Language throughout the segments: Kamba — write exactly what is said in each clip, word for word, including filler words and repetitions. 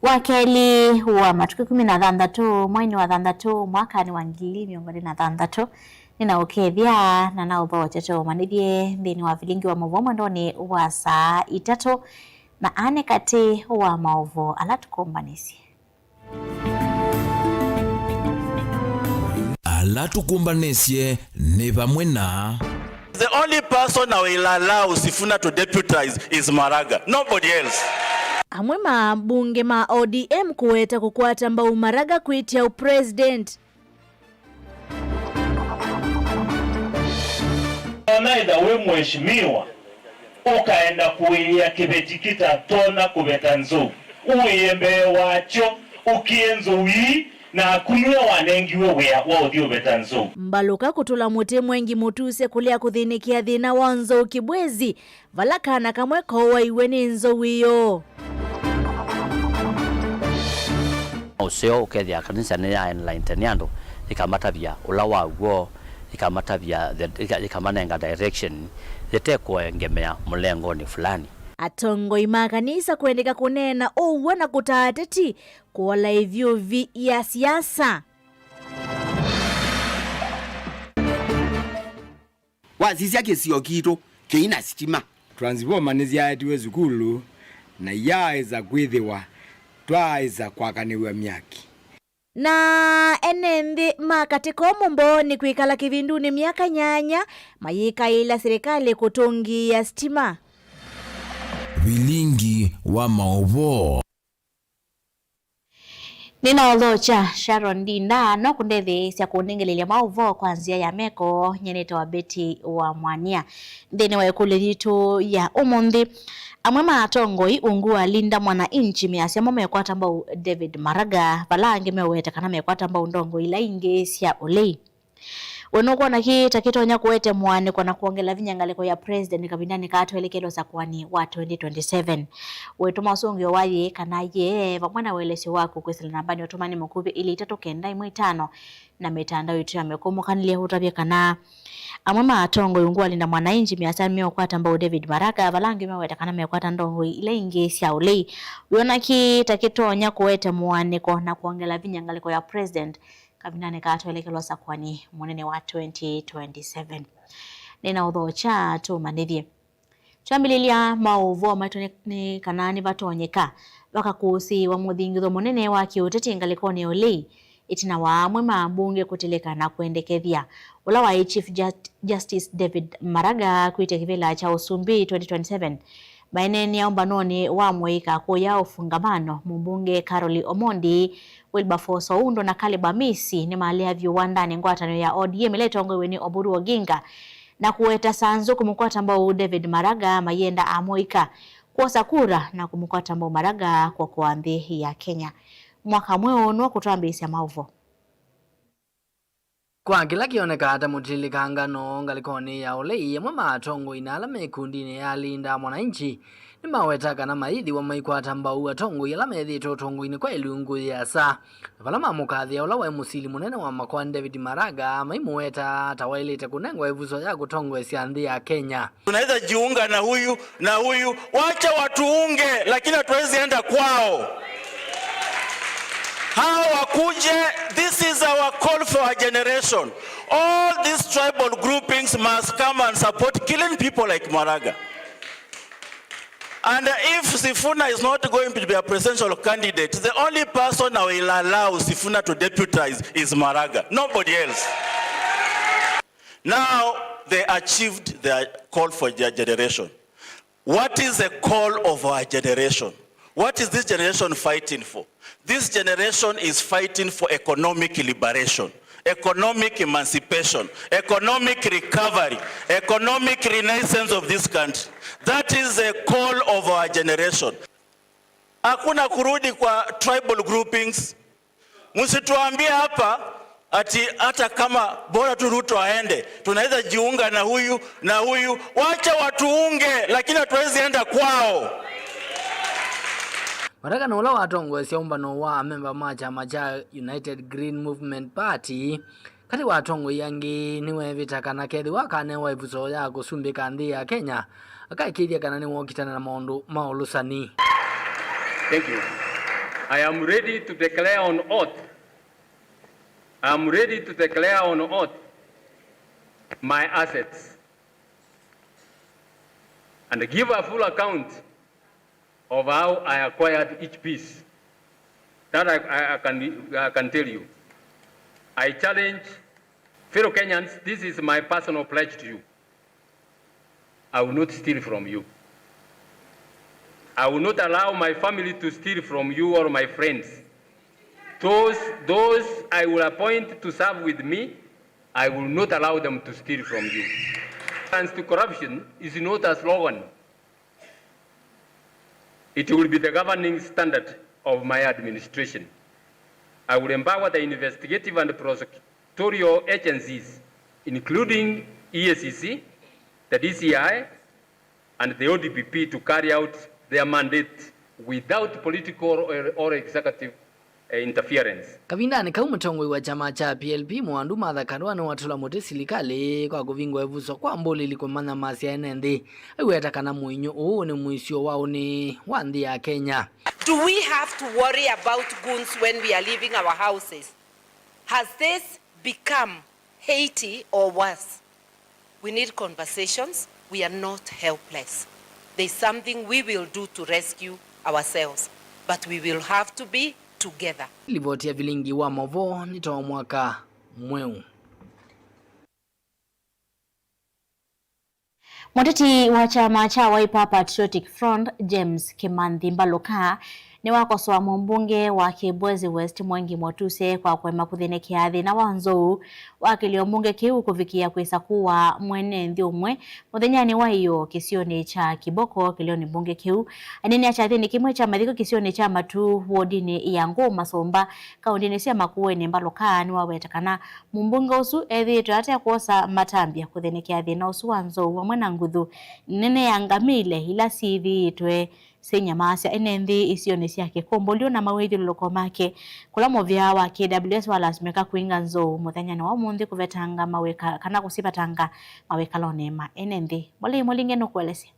Wa kelĩ wa matukũ ĩkũmi na thanthatũ, mweinĩ wa thanthatũ, mwakanĩ wa ngili ili mĩongo ĩlĩ na thanthatũ, nĩnaũkethya na naũthokya tũũmanyĩthye nthĩnĩ wa vilingi wa maũvoo mwendonĩ wa saa itatũ, na aa nĩ katĩ wa maũvoo ala tũkũmbanĩsye. Ala tũkũmbanĩsye nĩ vamwe na. The only person I will allow Sifuna to deputize is Maraga. Nobody else. Amwe ma ambunge ma O D M kũweta kũkwata mbau Maraga kwĩtya ũpresident. Onaitha wĩ mheshimiwa, ũkaenda kũĩĩa kĩveti kĩtatonya kũveta nzou, ũĩe mbee wakyo, ũkĩe nzou ii, na aku nĩwe wanengiwe wĩa wa ũthi ũveta nzou. Mbalũka kũtũla mũtĩ mwengi mũtuse kũlea kũthĩnĩkĩa thĩna wa nzou Kibwezi, vala kana kamwe kooaiwe nĩ nzou ĩyo. Ũseo ũkethĩa kanisa nĩ ya enlighten andũ, ĩkamatavya ũla wa w'o, ĩkamatavya the, ĩka-, ĩkamanenga direction, ĩtekũengemea mũlengonĩ fulani. Atongoi ma kanisa kwendeka kũneena ũw'o na kũtaa ateti kũola ĩvyũvi ya siasa. Wasisya kĩsio kitũ kĩina sitima. Transformer nĩsyaetiwe sukulu na iyaaĩsa kwĩthĩwa twaaĩsa kwakanĩw'a myaki. Na ene nthĩ ma katĩ koo mũmboonĩ kwĩkala kĩvindunĩ myaka nyanya mayĩkaĩla silikalĩ kũtũngĩĩa sitima. Vilingi wa maũvoo. Nĩnaũthokya Sharon Ndinda, no kũndetheesya kũnengelelya maũvoo kwa nzĩa ya meko. Nyie nĩtawa Betty wa Mwania. Nthĩnĩ wa ĩkũlyo yitũ ya ũmũnthĩ, amwe ma atongoi ungu wa Linda Mwananchi measya mo mekwata mbau David Maraga, vala angĩ meũweta kana mekwata mbau ndongoi ila ingĩ sya ũlei. We nũkwona kĩĩ ta kĩtonya kũete mũaanĩko na kwongela vinya ngalĩko ya president kavindanĩ kaa twelekele ũsakũanĩ wa twenty twenty-seven? Wĩtũma ũsũngĩo wa yĩĩ kana yee vamwe na ũelesyo waku kwĩsĩla nambanĩ ya ũtũmani mũkuvĩ ilĩ itatũ kenda ĩmwe itano na mĩtandao yitũ ya mĩkũmũkanĩlye ũtavye kana amwe ma atongoi ungu wa Linda Mwananchi measya meũkwata mbau David Maraga, vala angĩ meweta kana mekwata ndongoi ila ingĩ sya ũlei. Wĩona kĩĩ ta kĩtonya kũete mũaanĩko na kwongela vinya ngalĩko ya president kavindanĩ kaa twelekelwa ũsakũanĩ mũnene wa twenty twenty-seven? Nĩnaũthokya tũmanyĩthye. Twambĩlĩlya maũvoo maitũ nĩ, nĩ kana nĩvatonyeka vakakũsĩĩwa mũthingitho mũnene wa kĩũteti ngalĩkonĩ ya ũlei, ĩtina wa amwe ma ambunge kũtilĩka na kwendekethya ũla waĩ Chief Jus-, Justice David Maraga kwĩtya kĩvĩla kya ũsumbĩ twenty twenty-seven. Maineenea ũmbanonĩ wa mũika kũya Ũfungamano, mũmbunge Carol Omondi, Wilberforce Oundo na Caleb Amisi nĩmalea vyũ wandanĩ ngwatanĩo ya O D M ĩla ĩtongoew'e nĩ Oburu Oginga, na kũweta sanzũ kũmũkwata mbau David Maraga mayĩenda amũika kwosa kura na kũmũkwata mbau Maraga kũokoa nthĩ ya Kenya. Mwaka mweũ nũkũtwambĩĩsya maũvoo. Kwa kĩla kĩonekaa ta mũtilĩkangano ngalĩkonĩ ya ũlei, amwe ma atongoi na ala me ĩkundinĩ ya Linda Mwananchi nĩmaweta kana mayĩthĩwa maikwata mbau atongoi ala methĩĩtwe ũtongoinĩ kwa ĩlungu yĩasa, na vala mamũkathĩa ũla waĩ mũsili mũnene wa makoa David Maraga, maimũweta ta waĩlĩte kũnengwa ĩvuso ya kũtongoesya nthĩ ya Kenya. Tunaweza jiunga na huyu na huyu, wacha watuunge, lakini hatuwezi enda kwao. Hao wakuje, this is our call for our generation. All these tribal groupings must come and support killing people like Maraga. And if Sifuna is not going to be a presidential candidate, the only person I will allow Sifuna to deputize is Maraga, nobody else. Now they achieved their call for their generation. What is the call of our generation? What is this generation fighting for? This generation is fighting for economic liberation, economic emancipation, economic recovery, economic renaissance of this country. That is the call of our generation. Hakuna kurudi kwa tribal groupings. Msituambie hapa ati hata kama bora tu Ruto aende, tunaweza jiunga na huyu na huyu. Wacha watuunge, lakini hatuwezi enda kwao. Maraga na ũla watongoesya ũmbano wa amemba ma kyama kya United Green Movement Party katĩ wa atongoi angĩ nĩweevĩta kana kethĩwa akanewa ĩvuso ya kũsumbĩka nthĩ ya Kenya, akaĩkĩĩthya kana nĩwokitana na maũndũ ma ũlũsani. Thank you. I am ready to declare on oath, I am ready to declare on oath my assets and give a full account of how I acquired each piece. That I, I, I can, I can tell you. I challenge fellow Kenyans, this is my personal pledge to you. I will not steal from you. I will not allow my family to steal from you or my friends. Those, those I will appoint to serve with me, I will not allow them to steal from you. Tolerance to corruption is not a slogan. It will be the governing standard of my administration. I will empower the investigative and prosecutorial agencies, including E A C C, the D C I, and the O D P P to carry out their mandate without political or, or executive, eh, interference. Kavindanĩ kau, mũtongoi wa kyama kya P L P Mwandu Martha Karua nĩwatũla mũtĩ silikalĩ kwa kũvingũa ĩvuso kwa mbũlĩli kũmanyamasya ene nthĩ, aiweta kana mũinyũ ũũ nĩ mũisyo wa ũnĩ wa nthĩ ya Kenya. Do we have to worry about goons when we are leaving our houses? Has this become Haiti or worse? We need conversations. We are not helpless. There's something we will do to rescue ourselves, but we will have to be together. Livoti ya vilingi wa maũvoo nĩ ta wa mwaka mweũ. Mũteti wa kyama kya Wiper Patriotic Front, James Kimanthi Mbaluka, nĩwakosoa mũmbunge wa Kibwezi West Mwengi Mutuse kwa kũema kũthĩnĩkĩa thĩna wa nzou wa kĩlĩo mbunge kĩu kũvikĩa kwĩsa kũwa mwene nthĩ ũmwe mũthenyanĩ wa ĩyoo kĩsionĩ kya Kiboko kĩlĩonĩ mbunge kĩu. Aneenea kyathĩnĩ kĩmwe kya mathiko kĩsionĩ kya Matu wodinĩ ya Ngũũ Masũmba kaũndĩnĩ sya Makueni, Mbaluka nĩwaweta kana mũmbunge ũsu ethĩĩtwe ate kwosa matambya kũthĩnĩkĩa thĩna ũsu wa nzou vamwe na nguthu nene ya ngamĩle ila syĩthĩĩtwe syĩnyamaasya ene nthĩ isionĩ sya kĩkũmbũlyo na mawĩthyũlũlũko make, kũla mũvĩa wa K W S walasimĩka kwinga nzou mũthenyanĩ wa ũmũnthĩ kũvetanga mawĩka-, kana kũsivetanga mawĩkalonĩ ma ene nthĩ. Molei Mũlinge nũkũelesya.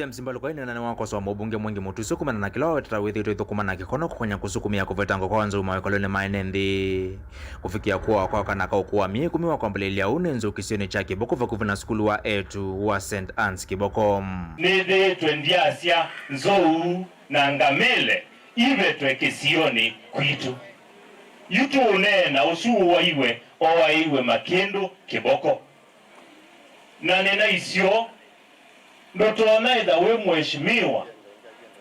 James Mbaluka aineena nĩwakosoa mũmbunge Mwengi Mutuse kumana na kĩla waweta ta wĩthĩĩtwe ĩthũkũma na kĩkono kũkonya kũsukumĩa kũvetangwa kwa nzou mawĩkalonĩ ma ene nthĩ. Kũvikĩa kũawa kwa kana ka ũkũũ wa myei ĩkũmi wa kwambĩlĩlya ũu nĩ nzou kĩsionĩ kya Kiboko vakuvĩ na sukulu wa eĩtu wa Saint Anne's Kiboko. Nĩthĩĩtwe ndyasya nzou na ngamĩle ivetwe kĩsionĩ kwitũ. Yu tũũneena ũsu ũwaiwe oaĩiwe makĩndũ Kiboko. Na nĩnaisyo ndũtonya ĩtha wĩ mũeshimiwa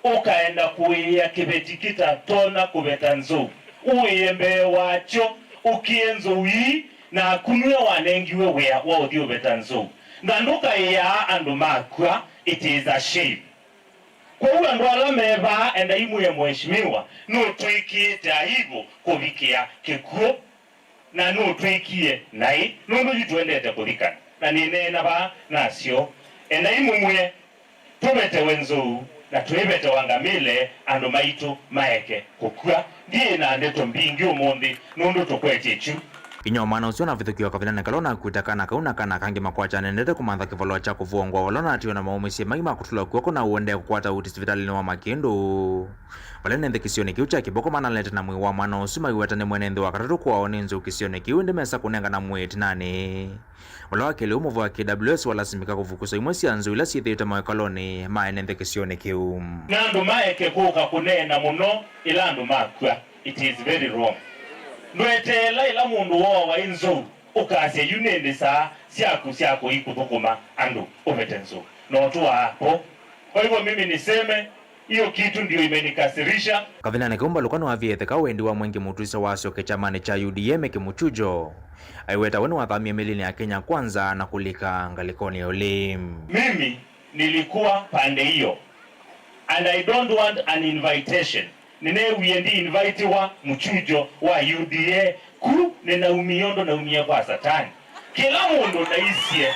ũkaenda kũĩĩa kĩveti kĩtatonya kũveta nzou, ũĩe mbee wakyo ũkĩe nzou ii, na akunw'e wanengiwe wĩa wa ũthi ũveta nzou. Na ndũkaĩaa andũ makw'a, it is a shame. Kwoou andũ ala me vaa, endai mwĩe mũeshimiwa nũtwĩkĩĩte aibu kũvikĩa kĩkw'ũ. Na nũtwĩkie naĩ, nũndũ yu tũendete kũthikana. Na nĩneena vaa nasyo, endai mũmwĩe, tũvetewe nzou, na twĩvetewa ngamĩle, andũ maitũ maeke kũkw'a. Ndyĩ na ndeto mbingĩ ũmũnthĩ, nũndũ tũkwetye kyu. Inyia wa mwana ũsu anavithũkiwa kavindanĩ kala ũnakuĩte kana kau na kana kangĩ makwatya nendete kũmantha kĩvalũa kya kũvũngwa, vala ũnatiwe na maũmĩsye maĩ ma kũtũlwa kw'oko na ũendee kũkwata ũiiti sivitalĩnĩ wa Makĩndũ. Vala ene nthĩ kĩsionĩ kĩu kya Kiboko manalete na mwĩĩ wa mwana ũsu maiweta nĩ mwene nthĩ wa katatũ kũawa nĩ nzou kĩsionĩ kĩu, ĩndĩ mesa kũnengana mwĩĩ ĩtinanĩ. Vala wa kelĩ ũmũvũ wa K W S walasimĩka kũvukusa imwe sya nzou ila syĩthĩĩtwe mawĩkalonĩ ma ene nthĩ kĩsionĩ kĩu. Na andũ maeke kũka kũneena mũno ĩla andũ makw'a. It is very wrong. Ndweteela ĩla mũndũ wooawa ĩ nzou ũkasya, "Yu nĩ ndĩsaa syaku sya kũi kũthũkũma andũ ũvete nzou." Na ũtũaa po. Kwa hivyo mimi niseme, hiyo kitu ndio imenikasirisha. Kavindanĩ kau Mbaluka nĩwavie ĩtheka wendi wa Mwengi Mutuse wa asyoke kyamanĩ kya U D A meke mũkyujo. Aiweta we nĩwathamie mĩlinĩ ya Kenya Kwanza na kũlika ngalĩkonĩ ya ũlĩĩ. Mimi nilikuwa pande hiyo, and I don't want an invitation. Nĩneewie ndi-invitiwa mũkyujo wa U D A, ku nĩnaumie ũndũ naumie kwa Satani. Kĩla mũndũ naisye,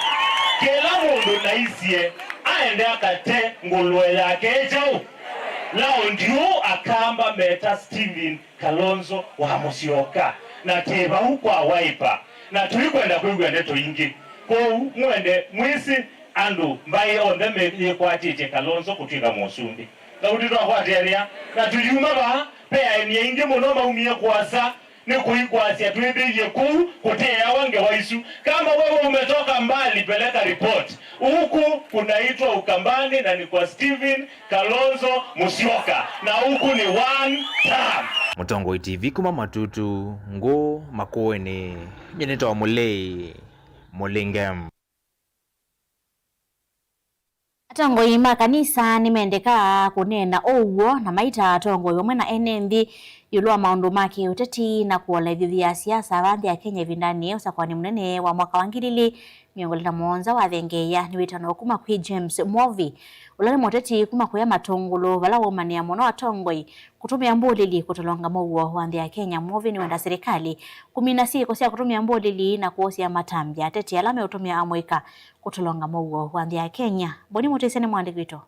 kĩla mũndũ naisye aende akate ngũlũe yake ĩ kyaũ? Laundi ũũ akamba meta Stephen Kalonzo wa Musyoka, na twĩ vau kwa Wiper, na tũikwenda kwĩw'a ndeto ingĩ. Kwoou mwende mwĩsĩ andũ mbaĩ onthe me-, yĩkwatĩtye Kalonzo kũtw'ĩka mũsumbĩ. Daudi twakwatĩanĩa, na tũyuma vaa, ve aeni aingĩ mũno maumie kũasa, nĩ kũikwasya twĩthĩie kũu kũteawa ngewa isu. Kama wewe umetoka mbali, peleka report. Huku kunaitwa Ukambani na ni kwa Stephen Kalonzo Musyoka, na huku ni one term. Mũtongoi T V kuma Matutu, Ngũ Makũĩnĩ, nyie nĩtawa Mũlei Mũlinge. Atongoi ma kanisa nĩmendekaa kũneena ũw'o na maita atongoi vamwe na ene nthĩ ĩũlũ wa maũndũ ma kĩũteti na kũola ĩthyũthi ya siasa va nthĩ ya Kenya ĩvindanĩ ya ũsakũani mũnene wa mwaka wa ngili ili mĩongo ĩlĩ na mũonza wathengeea nĩ wĩtano kuma kwĩ James Mwovi, ũla nĩ mũteti kuma kũya Matũngũlũ, vala waumanĩa mũno atongoi kũtũmĩa mbũlĩli kũtolonga mũuo wa nthĩ ya Kenya. Mwovi nĩwenda silikalĩ kũmina syĩko sya kũtũmĩa mbũlĩli na kũosea matambya ateti ala meũtũmĩa amũika kũtolonga mũuo wa nthĩ ya Kenya. Boni Mũtĩsya nĩ mwandĩki witũ.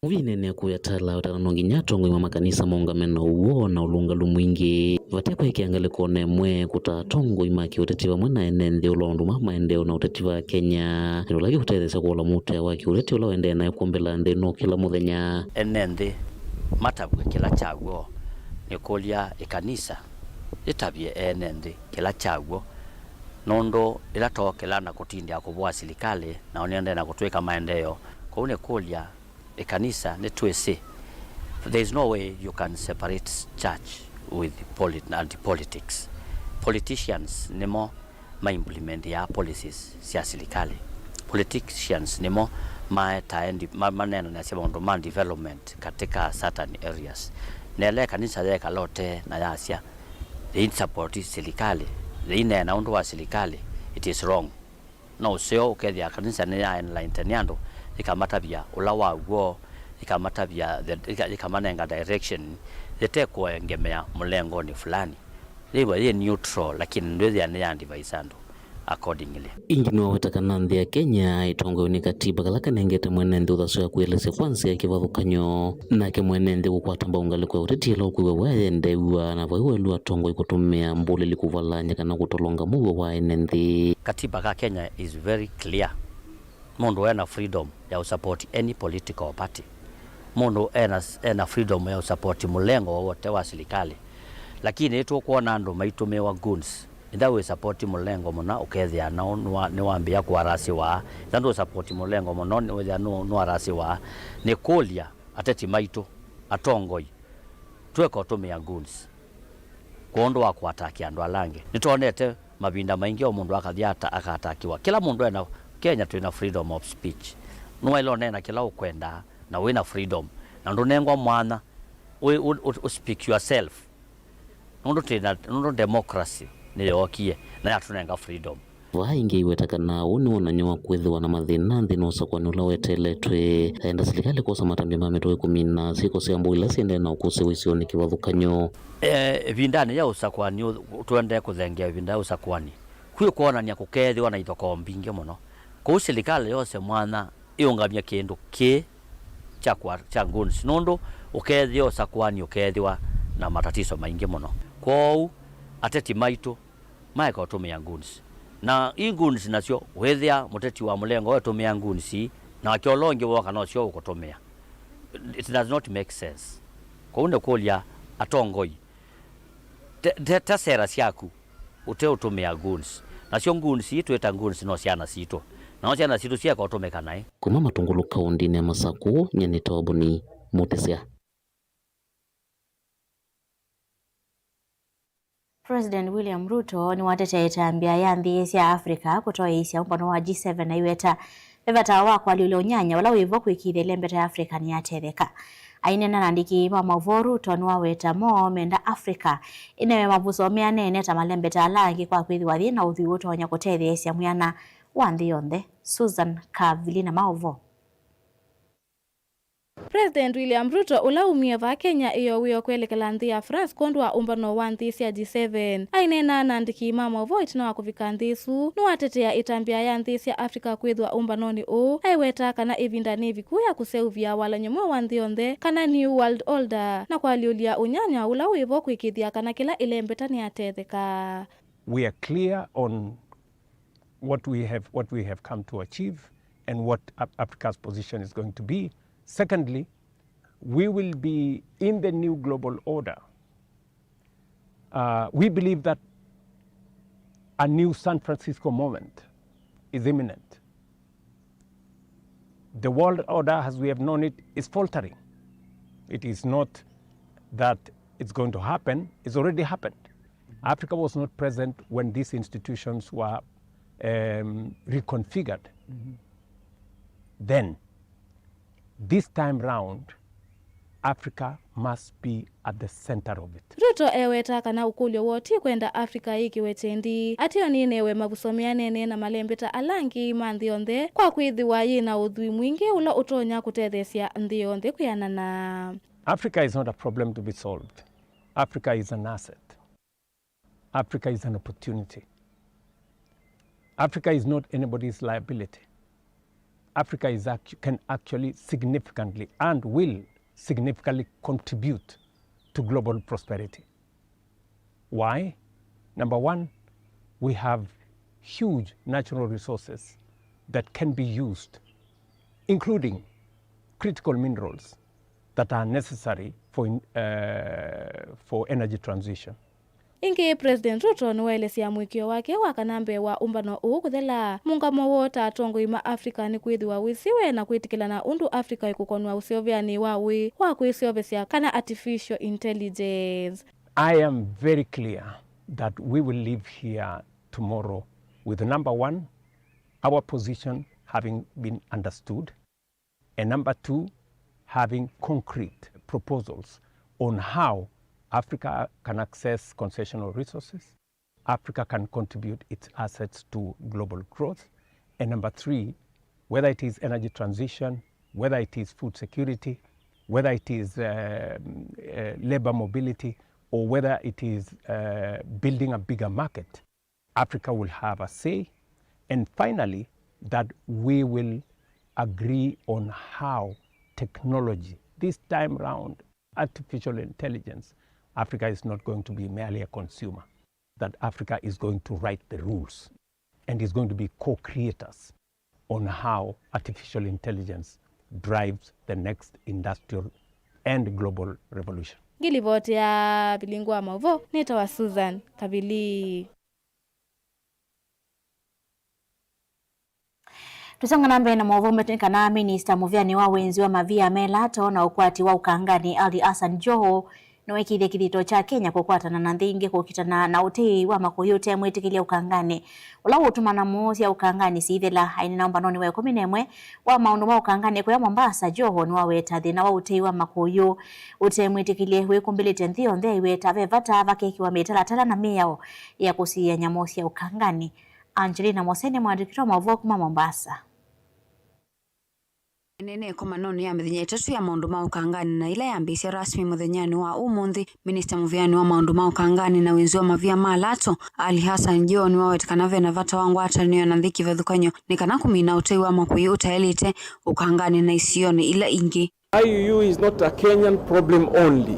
Mũvinenĩ kũya tala wetana no nginya atongoi ma makanisa maũngame na ũw'o na ũlũngalu mwingĩ. Vate kwĩkĩa ngalĩkonĩ ĩmwe kũta atongoi ma kĩũteti vamwe na ene nthĩ ũla maũndũ ma maendeeo na ũteti va Kenya, ĩndĩ ũla kĩũtetheesya kũola mũtũĩa wa kĩũteti ũla ũendee naĩ kũmbĩla nthĩ ĩno kĩla mũthenya. Ene nthĩ matavw'e kĩla kya w'o, nĩkũlya ĩkanisa yĩtavye ene nthĩ kĩla kya w'o, nũndũ ĩla tookĩla na kũtindĩa kũvũa silikalĩ, nao nĩendee na kũtw'ĩka maendeeo. Kwoou nĩkũlya ĩkanisa nĩtwĩsĩ, there is no way you can separate church with polit-, and politics. Politicians nĩmo ma implementia policies sya silikalĩ. Politicians nĩmo maetae ndi-, ma-, maneenanasya maũndũ ma development katika certain areas. Na ĩla ĩkanisa yeekala ũtee na yasya yĩisapoti silikalĩ, yĩineena ũndũ wa silikalĩ, it is wrong. No ũseo ũkethĩa kanisa nĩyaenlaitenia andũ, ĩkamatavya ũla wa w'o, ĩkamatavya the, ĩka-, ĩkamanenga direction, yĩte kũengemea mũlengonĩ fulani. Yĩw'a yĩ neutral, lakini ndwĩthĩa nĩya advise andũ accordingly. Ĩngĩ nĩwaweta kana nthĩ ya Kenya ĩtongoew'e nĩ katiba kala kanengete mwene nthĩ ũthasyo ya kwĩelesya kwa nzĩa ya kĩvathũkany'o. Nake mwene nthĩ kũkwata mbau ngalĩko ya ũteti ĩla ũkwĩw'a wayendeew'a, na vai welu atongoi kũtũmĩa mbũlĩli kũvalany'a kana kũtolonga mũuo wa ene nthĩ. Katiba ka Kenya is very clear. Mũndũ ena freedom ya ũsupport any political party. Mũndũ ena, ena freedom ya ũsupport mũlengo wowote wa silikalĩ. Lakini nĩtũkwona andũ maitũmĩwa goons. Ĩtha wĩ support mũlengo mũna ũkethĩa nao nĩwa-, nĩwambĩĩa kũarasĩwa. Ĩtha ndũ support mũlengo mũno nĩwĩthĩa nũ-, nũarasĩwa. Nĩkũlya ateti maitũ, atongoi, tweka ũtũmĩa goons kwondũ wa kũataki andũ ala angĩ. Nĩtwonete mavinda maingĩ o mũndũ akathi ata-, akaatakiwa. Kĩla mũndũ ena, Kenya twĩna freedom of speech. Nĩwaĩle ũneena kĩla ũkwenda na wĩna freedom. Na ndũnengwa mwanya ũ-, ũ-, ũ-, ũ speak yourself. Nũndũ twĩna, nũndũ democracy nĩyookie na yatũnenga freedom. Vaa ĩngĩ aiweta kana ũu nĩ wonany'o wa kwĩthĩwa na mathĩna nthĩnĩ wa ũsakũani ũla weteeletwe. Aenda silikalĩ kwosa matambya ma mĩtũkĩ kũmina syĩko sya mbũĩ ila syendee na ũkũsĩĩwa isionĩ kĩvathũkany'o. E, ĩvindanĩ ya ũsakũani, ũ-, tũendee kũthengea ĩvinda ya ũsakũani, kwĩ kwonany'a kũkeethĩwa na ithokoo mbingĩ mũno. Kwoou silikalĩ yose mwanya ĩũngamye kĩndũ kĩĩ kya kwa-, kya goons, nũndũ ũkeethĩa ũsakũani ũkeethĩwa na matatiso maingĩ mũno. Kwoou ateti maitũ maeka ũtũmĩa goons. Na i goons nasyo, wĩthĩa mũteti wa mũlengo ũtũmĩa goons, nake ũla ũngĩ wooka nosyo ũkũtũmĩa. It does not make sense. Kwoou nĩkũlya atongoi, te, te, ta sera syaku ũteũtũmĩa goons. Nasyo goons ii twĩta goons no syana sitũ. Nao syana sitũ syeka ũtũmĩka naĩ. Kuma Matũngũlũ kaũndĩnĩ ya Masakũ, nyie nĩtawa Boni Mũtĩsya. President William Ruto nĩwatetea ĩtambya ya nthĩ sya Africa kũtoeisya ũmbano wa G seven, aiweta ve vata wa kũalyũlya ũnyanya ũla wĩvo kwĩkĩĩthya ĩlembeta ya Africa nĩyatetheka. Aineena na andĩki ma maũvoo, Ruto nĩwaweta mo menda Africa ĩnewe mavuso meanene ta malembeta ala angĩ kwa kwĩthĩwa yĩ na ũthwii ũtonya kũtetheesya mwĩana wa nthĩ yonthe. Susan Kavili na maũvoo. President William Ruto, ũla umie vaa Kenya ĩyowĩo kwelekela nthĩ ya France kwondũ wa ũmbano wa nthĩ sya G seven, aineena na andĩki ma maũvoo ĩtina wa kũvika nthĩ ĩsu, nĩwatetea ĩtambya ya nthĩ sya Africa kwĩthwa ũmbanonĩ ũũ, aiweta kana ĩvinda nĩ ĩviku ya kũseũvya walany'o mweũ wa nthĩ yonthe, kana New World Order, na kũalyũlya ũnyanya ũla wĩvo kwĩkĩĩthya kana kĩla ĩlembeta nĩyatetheka. We are clear on what we have, what we have come to achieve and what Af-, Africa's position is going to be Secondly, we will be in the new global order. Uh, we believe that a new San Francisco moment is imminent. The world order as we have known it is faltering. It is not that it's going to happen, it's already happened. Africa was not present when these institutions were, um, reconfigured. Then, this time round, Africa must be at the center of it. Ruto ewetaa kana ũkũlyo woo ti kwenda Africa yĩkĩwe kyendi, atĩ o nĩnewe mavuso meanene na malembeta ala angĩ ma nthĩ yonthe, kwa kwĩthĩwa yĩ na ũthwii mwingĩ ũla ũtonya kũtetheesya nthĩ yonthe kwĩanana. Africa is not a problem to be solved. Africa is an asset. Africa is an opportunity. Africa is not anybody's liability. Africa is actu-, can actually significantly and will significantly contribute to global prosperity. Why? Number one, we have huge natural resources that can be used, including critical minerals that are necessary for in-, uh, for energy transition. Ĩngĩ, President Ruto nĩwaelesya mũĩkĩĩo wake wa kana mbee wa ũmbano ũũ kũthela, mũngamo woo ta atongoi ma Africa nĩ kwĩthĩwa wĩsĩ we na kwĩtĩkĩlana ũndũ Africa ĩkũkonw'a ũseũvĩanĩ wa ũĩ wa kwĩseũvĩsya kana artificial intelligence. I am very clear that we will leave here tomorrow with, number one, our position having been understood, and number two, having concrete proposals on how Africa can access concessional resources, Africa can contribute its assets to global growth, and number three, whether it is energy transition, whether it is food security, whether it is, um, uh, labor mobility, or whether it is, uh, building a bigger market, Africa will have a say. And finally, that we will agree on how technology, this time round, artificial intelligence, Africa is not going to be merely a consumer, that Africa is going to write the rules and is going to be co-creators on how artificial intelligence drives the next industrial and global revolution. Ngilivoti ya Vilingu wa Maũvoo, nĩtawa Susan Kavili. Tũsonga na mbee na maũvoo metũ nĩ kana minista mũvĩanĩ wa wĩnzi wa mavia melato na ũkwati wa ũkanganĩ Ali Hassan Joho nĩwekĩthye kĩthito kya Kenya kũkwatana na nthĩ ingĩ kũkitana na ũtei wa makũyũ ũte mwĩtĩkĩlye ũkanganĩ, ũla ũũtuma nyamũ sya ũkanganĩ siithela. Aineena ũmbanonĩ wa ĩkũmi na ĩmwe wa maũndũ ma ũkanganĩ kũya Mombasa, Joho nĩwaweta thĩna wa ũtei wa makũyũ ũte mwĩtĩkĩlye wĩkumbĩlĩte nthĩ yonthe, aiweta ve vata vakekĩwa mĩtalatala na mĩao ya kũsiĩĩa nyamũ sya ũkanganĩ. Angelina Mose nĩ mwandĩki wa maũvoo kuma Mombasa. Ĩneena ĩkomanonĩ ya mĩthenya ĩtatũ ya maũndũ ma ũkanganĩ na ĩla yambĩĩsya rasmi mũthenyanĩ wa ũmũnthĩ, minista mũvĩanĩ wa maũndũ ma ũkanganĩ na wĩnzi wa mavia ma lato, Ali Hassan Joho, nĩwaweta kana ve na vata wa ngwatanĩo na nthĩ kĩvathũkany'o nĩ kana kũmina ũtei wa makũyũ ũtaĩlĩte ũkanganĩ na isionĩ ila ingĩ. I U U is not a Kenyan problem only.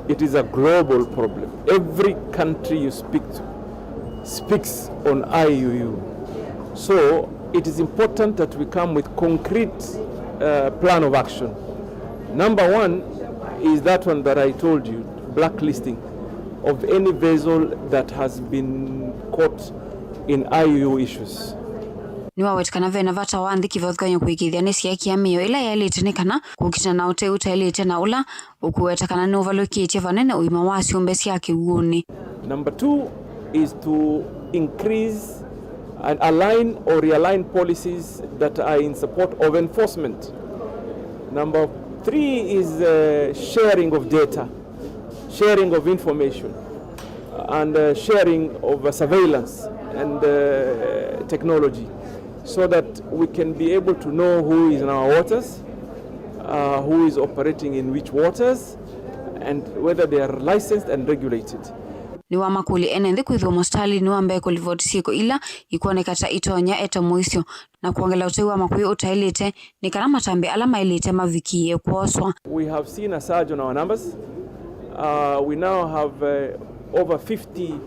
It is a global problem. Every country you speak to speaks on I U U. So it is important that we come with concrete, uh, plan of action. Number one is that one that I told you, blacklisting of any vessel that has been caught in I U U issues. Nĩwaweta kana ve na vata wa nthĩ kĩvathũkany'o kũĩkĩĩthya nĩsyaĩkĩĩa mĩao ĩla yaĩlĩte nĩ kana kũkitana na ũtei ũtaĩlĩte na ũla ũkũweta kana nĩũvalũkĩtye vanene ũima wa syũmbe sya kĩw'ũnĩ. Number two is to increase and align or realign policies that are in support of enforcement. Number three is, uh, sharing of data, sharing of information, and, uh, sharing of, uh, surveillance and, uh, technology, so that we can be able to know who is in our waters, uh, who is operating in which waters, and whether they are licensed and regulated. Nĩwamakũlya ene nthĩ kwĩthĩwa mũsitalĩnĩ wa mbee kũlivoti syĩko ila ikwoneka ta itonya eta mũisyo na kwongela ũtei wa makũyũ ũtaĩlĩte nĩ kana matambya ala maĩlĩte mavikĩĩe kwoswa. We have seen a surge on our numbers. Uh, we now have, uh, over fifty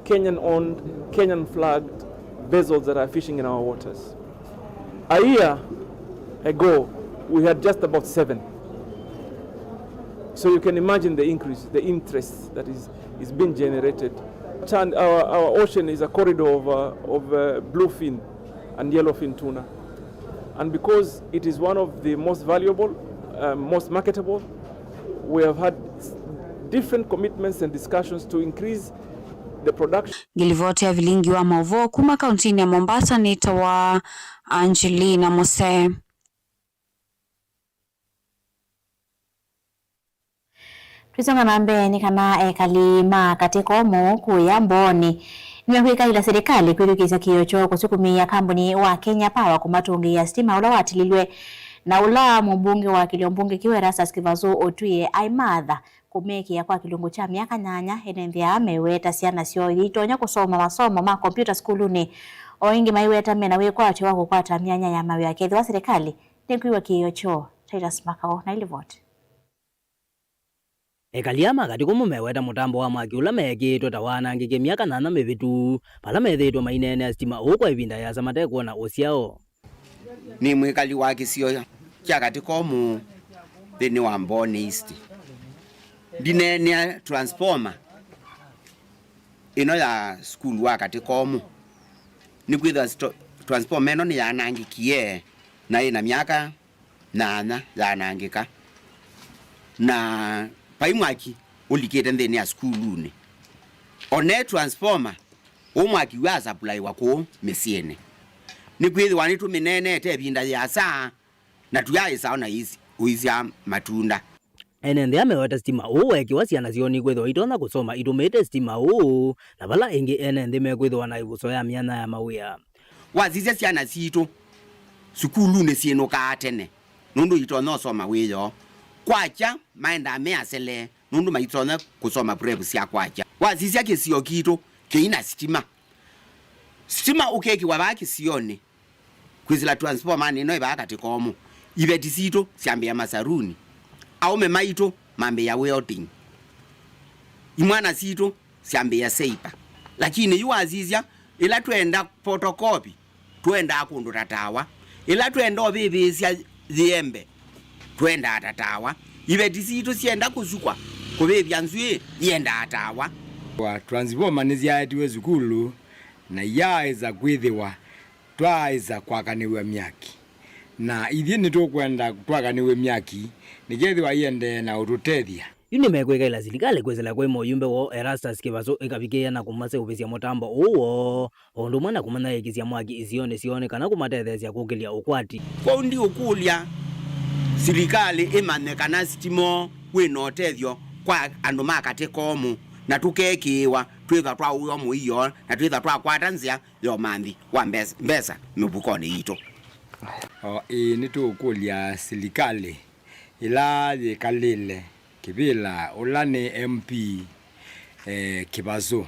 Kenyan-owned, Kenyan-flagged vessels that are fishing in our waters. A year ago, We had just about seven. So you can imagine the increase, the interest that is, is being generated. And our, our ocean is a corridor of, uh, of, uh, bluefin and yellowfin tuna. And because it is one of the most valuable, uh, most marketable, we have had s-, different commitments and discussions to increase the production. Ngilivoti ya vilingi wa mauvoo kuma kauntinĩ ya Mombasa nĩtawa Angelina Mose. Twisonga na mbee, nĩ kana ekali ma Katĩ Komu kũya Mbooni nĩmekwĩkaĩla silikalĩ kwĩthukĩĩsya kĩĩo kyoo kũsukumĩĩa kambuni wa Kenya Power kũmatũngĩĩa sitima ũla watililw'e, na ũla mũmbunge wa kĩlio mbunge kĩu Erastus Kĩvasũ ũtwĩe aimatha kũmekĩa kwa kĩlungu kya myaka nyanya, ene nthĩ aa meweta syana syoo iitonya kũsoma masomo ma kompyuta sukulunĩ, o ĩngĩ maiweta mena wĩkwatyo wa kũkwata myanya ya mawĩa kethĩwa silikalĩ nĩkwĩw'a kĩĩo kyoo. Titus Makau na ilivoti. Ekali aa ma Katĩ Komu meweta mũtambo wa mwaki ũla meekĩĩtwe ta waanangĩkie myaka nyanya mĩvĩtu, vala methĩĩtwe maineenea sitima ũũ kwa ĩvinda yĩasa matekwona ũsyao. Nĩ mwĩkali wa kĩsio kya Katĩ Komu nthĩnĩ wa Mbooni East. Ndineenea transformer ĩno ya sukulu wa Katĩ Komu. Nĩkwĩthĩwa sto-, transformer ĩno nĩyanangĩkie na ĩna myaka nyanya yanangĩka, na vai mwaki ũlikĩte nthĩnĩ ya sukulunĩ. One transformer, ũũ mwaki wasapulaiwa kũũ mĩsyĩnĩ. Nĩkwĩthĩwa nĩtũmĩneenete ĩvinda yĩasa, na tũyaaĩsa ona ĩis-, ũisya matunda. Ene nthĩ aa meweta sitima ũũ weekĩwa syana syoo nĩkwĩthĩwa itonya kũsoma itũmĩĩte sitima ũũ, na vala ĩngĩ ene nthĩ mekwĩthĩwa na ĩvuso ya myanya ya mawĩa. Wasisya syana sitũ sukulunĩ syĩnũkaa tene, nũndũ itonya ũsoma wĩoo. Kwakya maendaa me asele, nũndũ maitonya kũsoma prep sya kwakya. Wasisya kĩsio kitũ kĩi na sitima. Sitima ũkekĩwa vaa kĩsionĩ, kwĩsĩla transformer ĩno ĩ vaa Katĩ Komu. Iveti sitũ syambĩĩa masaruni. Aũme maitũ mambĩĩa welding. Imwana sitũ syambĩĩa seipa. Lakini yu wasisya, ĩla twenda photocopy, twendaa kũndũ ta tawa. Ĩla twenda ũvĩvĩĩsya yĩembe, twendaa ta tawa. Iveti sitũ syenda kũsukwa kũvĩvya nzw'ĩĩ, iendaa tawa. Wa transformer nĩsyaetiwe sukulu na iyaaĩsa kwĩthĩwa twaaĩsa kwakanĩw'a myaki. Na ithyĩ nĩtũkwenda twakanĩw'e myaki, nĩkethĩwa iendee na ũtũtethya. Yu nĩmekwĩkaĩla silikalĩ kwĩsĩla kwĩ mũyumbe woo Erastus Kĩvasũ ĩkavikĩĩa na kũmaseũvĩsya mũtambo ũũ woo, o ũndũ ũmwe na kũmanyaĩĩkĩsya mwaki isionĩ syoo nĩ kana kũmatetheesya kũkĩlya ũkwati. Kwoou ndiũkũlya silikalĩ ĩmanye kana sitima wĩ na ũtethyo kwa andũ ma Katĩ Komu, na tũkekĩĩwa twĩthwa twaũĩwa mũio, na twĩthwa twakwata nzĩa ya ũmanthi wa mbes-, mbesa mĩvukonĩ yitũ. O, ĩĩ, nĩtũũkũlya silikalĩ ĩla yĩkalĩle kĩvĩla, ũla nĩ M P, eh, Kĩvasũ,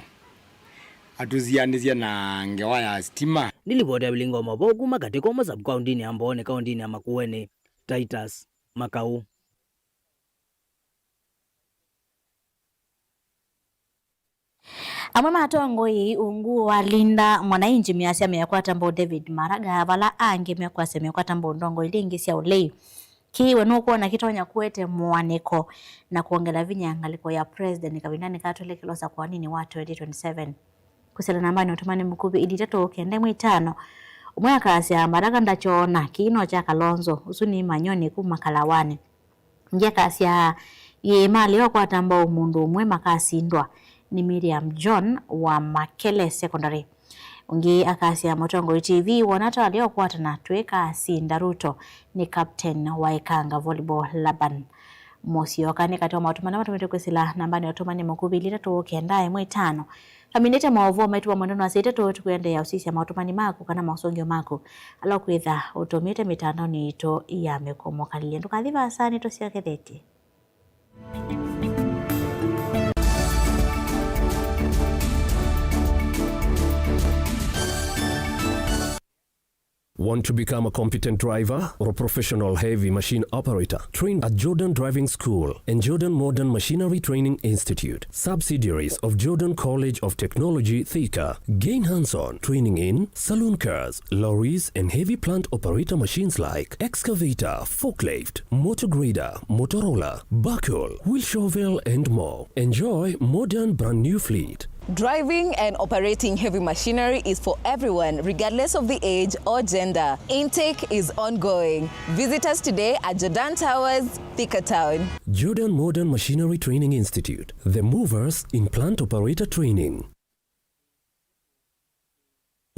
atũsianĩsye na ngewa ya sitima. Nĩ livoti ya vilingi wa mauvoo kuma Katĩ Komu sub-kauntinĩ ya Mbooni, kauntinĩ ya Makueni, Titus Makau. Amwe ma atongoi ungu wa Linda Mwananchi measya mekwata mbau David Maraga, vala angĩ mekwasya mekwata mbau ndongoi ilĩ ingĩ sya ũlei. Kĩĩ we nũkwona kĩtonya kũete mũanĩko na kwongela vinya ngalĩko ya president kavindanĩ ka twelekelwa sakwaninĩ wa twenty twenty-seven? Kwĩsĩla nambanĩ ũtũmani mũkuvĩ ilĩ itatũ kenda ĩmwe itano, ũmwe akasya, Maraga ndakyona, kĩĩ no kya Kalonzo, ũsu nĩ Manyoni kuma Kalawanĩ. Ũngĩ akasya, ĩĩ, malea ũkwata mbau mũndũ ũmwe makasindwa nĩ Miriam John wa Makele Secondary. Ũngĩ akasya, Mũtongoi T V, wona twalea ũkwatana twĩkasinda Ruto nĩ captain wa Ĩkanga Volleyball Laban Mũsyoka. Nĩ katĩ wa maũtũmani ala matũmĩtwe kwĩsĩla nambanĩ ya ũtũmani mũkuvĩ ilĩ itatũ kenda ĩmwe itano. Aminĩte maũvoo maitũ wa mwendano wa saa itatũ, tũkũendeea ũsisya maũtũmani maku kana maũsũngĩo maku ala ũkwĩtha ũtũmĩte mĩtandaonĩ yitũ ya mĩkomo kalĩle. Ndũkathi vaasa, nĩtũsyokethetye. Want to become a competent driver or a professional heavy machine operator? Train at Jordan Driving School and Jordan Modern Machinery Training Institute, subsidiaries of Jordan College of Technology, Thika. Gain hands-on training in saloon cars, lorries, and heavy plant operator machines like excavator, forklift, motor grader, motor roller, backhoe, wheel shovel, and more. Enjoy modern brand new fleet. Driving and operating heavy machinery is for everyone, regardless of the age or gender. Intake is ongoing. Visit us today at Jordan Towers, Thika Town. Jordan Modern Machinery Training Institute, the movers in plant operator training.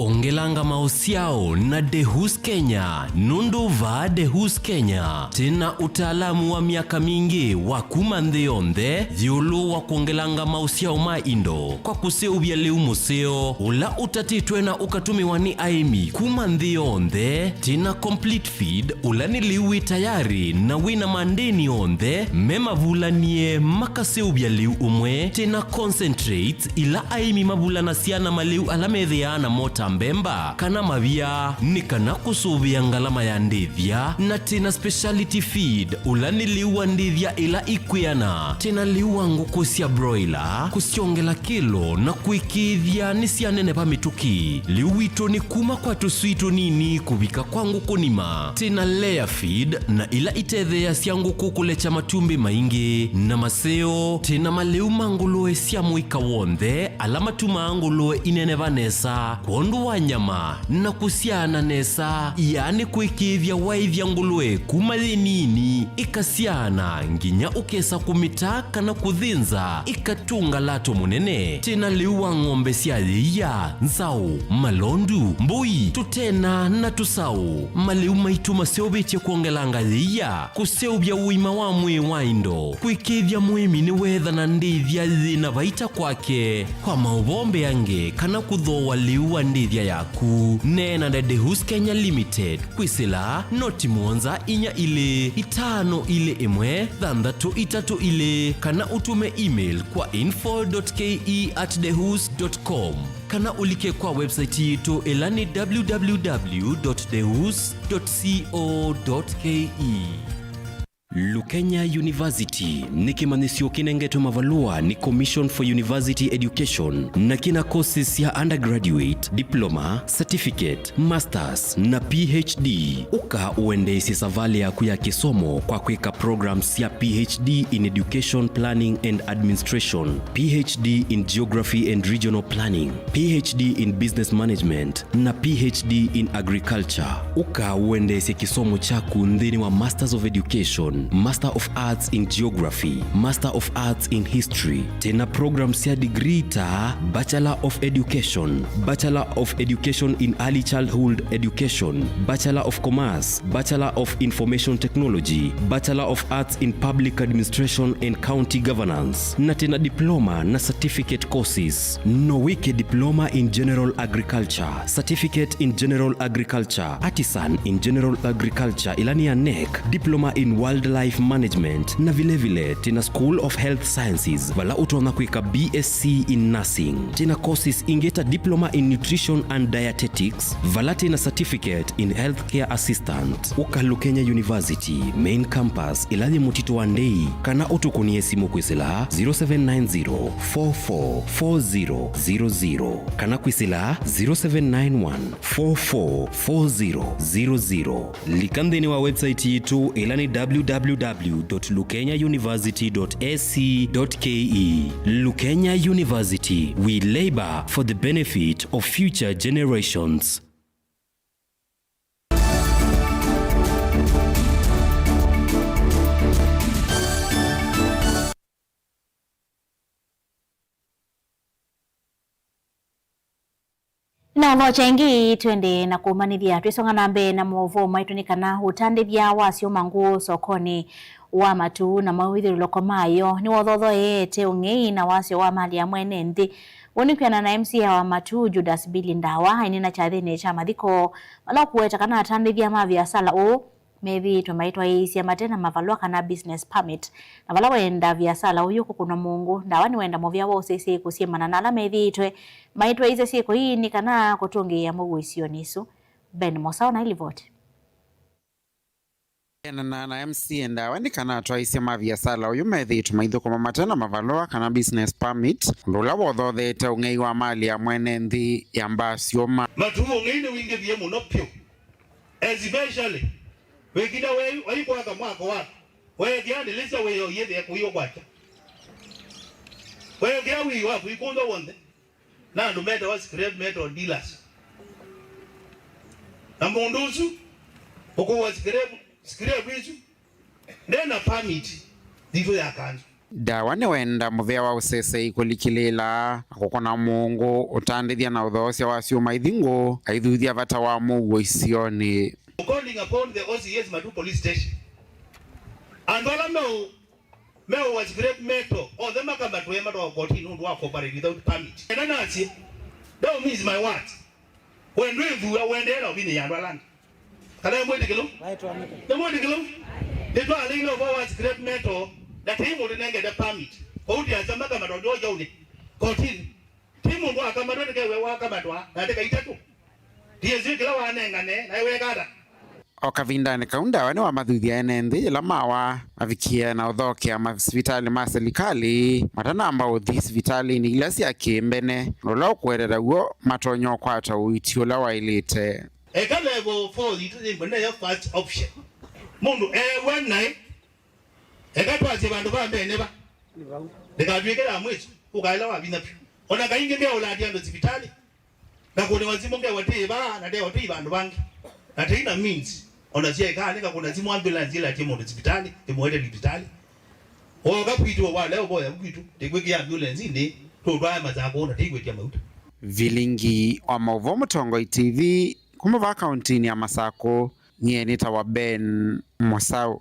Ongelanga maũsyao na Dehus Kenya, nũndũ vaa Dehus Kenya, twĩna ũtaalamu wa myaka mingĩ wa kuma nthĩ yonthe ĩũlũ wa kwongelanga maũsyao ma indo kwa kũseũvya lĩu mũseo ũla ũtatĩtwe na ũkatũmĩwa nĩ aĩmi kuma nthĩ yonthe. Twĩna complete feed, ũla nĩ lĩu wĩ tayarĩ na wĩna mandĩni onthe me mavulanie makaseũvya lĩu ũmwe. Twĩna concentrates, ila aĩmi mavulanasya na malĩu ala methĩaa namo ta mbemba kana mavia, nĩ kana kũsũvĩa ngalama ya ndĩthya. Na twĩna speciality feed, ũla nĩ lĩu wa ndĩthya ila ikwĩana. Twĩna lĩu wa ngũkũ sya broiler, kũsyongela kĩlo na kũĩkĩĩthya nĩsyaneneva mĩtũkĩ. Lĩu witũ nĩ kuma kwa tũswii tũnini kũvika kwa ngũkũ nima. Twĩna layer feed na ila itetheeasya ngũkũ kũlekya matumbĩ maingĩ. Na maseo, twĩna malĩu ma ngũlũe sya mũika w'onthe ala matumaa ngũlũe ineneva nesa kwondũ wa nyama na kũsyaana nesa, yaani kũĩkĩĩthya waĩthya ngũlũe kuma yĩ nini ĩkasyaana nginya ũkesa kũmĩta kana kũthĩnza ĩkatũnga lato mũnene. Twĩna lĩu wa ng'ombe sya yĩia, nzaũ, malondu, mbũi, tũtena na tũsaũ. Malĩu maitũ maseũvĩtye kwongelanga yĩia, kũseũvya ũima wa mwĩĩ wa indo, kũĩkĩĩthya mũĩmi nĩweethana ndĩthya yĩna vaita kwake. Kwa maũvoo mbeange kana kũthooa lĩu wa ndĩthya yaku, neena na Dehus Kenya Limited kwĩsĩla noti mũonza inya ilĩ itano ilĩ ĩmwe thanthatũ itatũ ilĩ kana ũtũme email kwa info dot K E at dehus dot com. Kana ũlike kwa website yitũ ĩla nĩ www dot dehus dot co dot ke. Lukenya University nĩ kĩmanyĩsyo kĩnengetwe mavalũa nĩ Commission for University Education na kĩna courses sya undergraduate, diploma, certificate, masters na P H D. Ũka ũendeesye savalĩ yaku ya kĩsomo kwa kwĩka programs sya P H D in Education Planning and Administration, P H D in Geography and Regional Planning, P H D in Business Management, na P H D in Agriculture. Ũka ũendeesye kĩsomo kyaku nthĩnĩ wa Masters of Education, Master of Arts in Geography, Master of Arts in History. Twĩna program sya degree ta Bachelor of Education, Bachelor of Education in Early Childhood Education, Bachelor of Commerce, Bachelor of Information Technology, Bachelor of Arts in Public Administration and County Governance, na twĩna diploma na certificate courses. No wĩke Diploma in General Agriculture, Certificate in General Agriculture, Artisan in General Agriculture, ĩla nĩ ya nec, Diploma in Wildlife Management, na vilevile twĩna School of Health Sciences, vala ũtonya kwĩka B S c in Nursing. Twĩna courses ingĩ ta Diploma in Nutrition and Dietetics, vala twĩna Certificate in Healthcare Assistant. Ũka Lukenya University, Main Campus, ĩla yĩ Mũtitũ wa Ndei, kana ũtũkũnĩe simũ kwĩsĩla zero seven nine zero, four four four zero zero zero, kana kwĩsĩla zero seven nine one, four four four zero zero zero. Lika nthĩnĩ wa website yitũ, ĩla nĩ www dot lukenya university dot ac dot ke. Lukenya University, we labor for the benefit of future generations. Na ũthokya ĩngĩ, twende na kũmanĩthya twĩsonga na mbee na maũvoo maitũ nĩ kana ũtandĩthya wasyo ma ngũũ sokonĩ wa matu na mawĩthĩlũlũko mayo nĩwothothooete ũng'ei na wasyo wa mali ya mwene nthĩ. Ũu nĩ kwĩanana na M C A wa matu, Judas Billy Ndawa, aineena kyathĩnĩ kya mathiko vala ũkũweta kana atandĩthya ma viasala ũũ methĩĩtwe maitwaĩĩsya mate na mavalũa kana business permit, na vala wenda viasala ũyũ kũkũnwa mũngũ. Ndawa nĩwenda mũvea wa ũsyaĩĩsya syĩko syĩmana na ala methĩĩtwe maitwaĩĩsya syĩko ii nĩ kana kũtũngĩĩa mũuo isionĩ isu. Ben Mosao na ilivoti. Ena na M C A ndawa nĩ kana atwaĩĩsya ma viasala ũyũ methĩĩtwe maithũkũma mate na mavalũa kana business permit, ũndũ ũla wothotheete ũng'ei wa mali ya mwene nthĩ ya mbaa syũma. Matuku ũng'ei nĩwingĩvie mũno vyũ, especially wĩkĩla wei waikwaka mwako waku, weekĩa ndĩlĩsya wĩoo yĩthĩe kũiũkwakya, weekĩa wĩoo waku ikũnthwa w'onthe na andũ metawa scrap metal dealers. Na mũndũ ũsu ũkũwa scrap, scrap isu nde na permit yitũ ya kanzũ. Ndawa nĩwenda mũvĩa wa ũsesei kũlikĩlĩĩla na kũkũna mũũngũ, ũtandĩthya na ũthoosya wa syũma ithingũ, aithuthya vata wa mũuo isionĩ. Calling upon the O C S Matuku Police Station, andũ ala meũ meũwa scrap metal onthe makamatwe matwawa kotini nũndũ wa cooperate without permit. Ena nasye, don't miss my words. We ndwĩthua, ũendeee na ũvinyĩĩa andũ ala angĩ. Kana nĩ mwĩtĩkĩlu? Nĩ mwĩtĩkĩlu? Nĩtwaleile ũvoo wa scrap metal, na tei mũndũ nengete permit. Kwoou tiasya makamatwa ndio jaunĩ kotini. Ti mũndũ wakamatwa nĩkewe wakamatwa na ndĩka itatũ. Ndiĩsĩ kĩla wanengane, naĩ weka ata? O kavindanĩ kau, ndawa nĩwamathuthya ene nthĩ yĩla mawa mavikie na ũthokea masivitalĩ ma silikalĩ matanamba ũthi sivitalĩnĩ ila sya kĩmbene, ũndũ ũla ũkũeteta w'o matonya ũkwata ũiiti ũla waĩlĩte. Eka level four yitũ yĩmbwe nĩyo first option. Mũndũ eew'a naĩ, eka twasye vandũ va mbee nĩ va? Ndĩkatw'ĩke ya mwĩso, ũkaĩla wavinya vyũ. O na kaingĩ ngeũlatya andũ sivitalĩ, ngakũnĩwa simũ ngewa tĩ vaa, na ndewa tũi vandũ vangĩ. Na tei na means, o na syaĩkaa nĩ ngakũna simũ ambulance ĩlatye mũndũ sivitalĩ, ĩmũete sivitalĩ. Wooka kwitũ, walea ũvoya kwitũ, ndĩkwĩkĩa ambulance nĩ, tũũtwae Masakũ na tĩikwĩtya mauta. Vilingi wa maũvoo Mũtongoi T V, kuma vaa kauntinĩ ya Masakũ, nyie nĩtawa Ben Mũsaũ.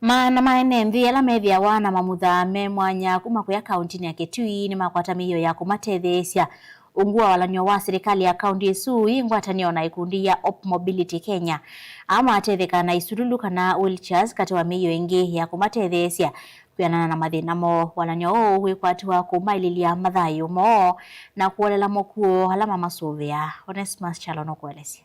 Maana ma ene nthĩ ala methĩawa na mamutha me mwanya kuma kũya kauntinĩ ya Kitui nĩmakwata mĩio ya kũmatetheesya. Ungu wa walany'o wa silikalĩ ya kaunti ĩsu, ĩ ngwatanĩo na ĩkundi ya Hope Mobility Kenya, aa matetheka na isululu kana wheelchairs katĩ wa mĩio ĩngĩ ya kũmatetheesya kwĩanana na mathĩna moo. Walany'o ũũ wĩkwatĩwa kũmaĩlĩlya mathayũ moo na kũolela makuũ ala mamasũvĩaa. Onesmus Kyalo nũkũelesya.